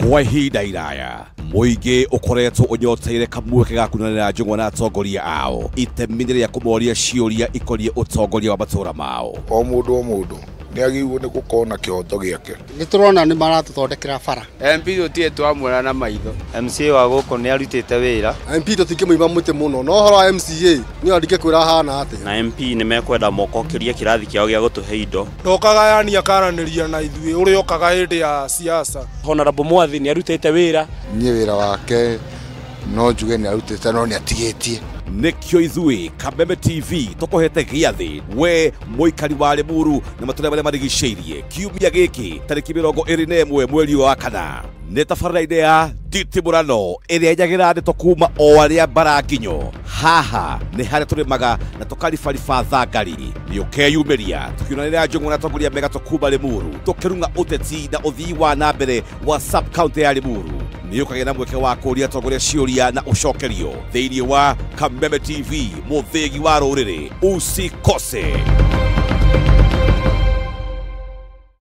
Kwa ihinda iraya mũingĩ ũkoretwo ũnyoteire kamweke ga kunanĩra njũng'wa na atongoria ao itemi-inĩ rĩa kũmoria ciũria ikoniĩ ũtongoria wa matũũra mao. O mũndũ o mũndũ nĩ agĩrĩirwo nĩ gũkorwo na kĩhoto gĩake. Nĩ tũrona nĩ maratũthondekera bara. MP tũtirĩ twamwona na maitho. MCA wa gũkũ nĩ arutĩte wĩra. MP tũtingĩmũima mũtĩ mũno, no ũhoro wa MCA nĩ ndingĩkwĩra hana atĩa. Na MP nĩ mekwenda mokokĩrie kĩrathi kĩao gĩa gũtũhe indo. Ndokaga yani akaranĩria na ithuĩ ũrĩa okaga hĩndĩ ya siasa. Honorable Mwathi nĩ arutĩte wĩra. Niĩ wĩra wake no njuge nĩ arutĩte no nĩ atigĩtie. Nĩkĩo ithuĩ Kameme TV tũkũhete gĩathĩ we mũikari wa Limuru na matũũra marĩa marigicĩirie kiumia gĩkĩ tarĩki 21 mweri wa kana nĩ tabarĩra-inĩ ya nditimũrano ĩrĩa ĩnjagĩra ndeto kuma o arĩa mbaranginyo. Haha nĩ harĩa tũrĩmaga na tũkaribariba thangari. Nĩ ũkeyumĩria tũkiunanĩra njũng'wa na atongoria mega tũkuma Limuru tũkĩrung'a ũteti na ũthii wa na mbere wa sub county ya Limuru. Nĩ ũkagĩa na mweke wa kũũria atongoria ciũria na ũcokerio thĩinĩ wa Kameme TV, mũthĩgi wa rũrĩrĩ. Usikose.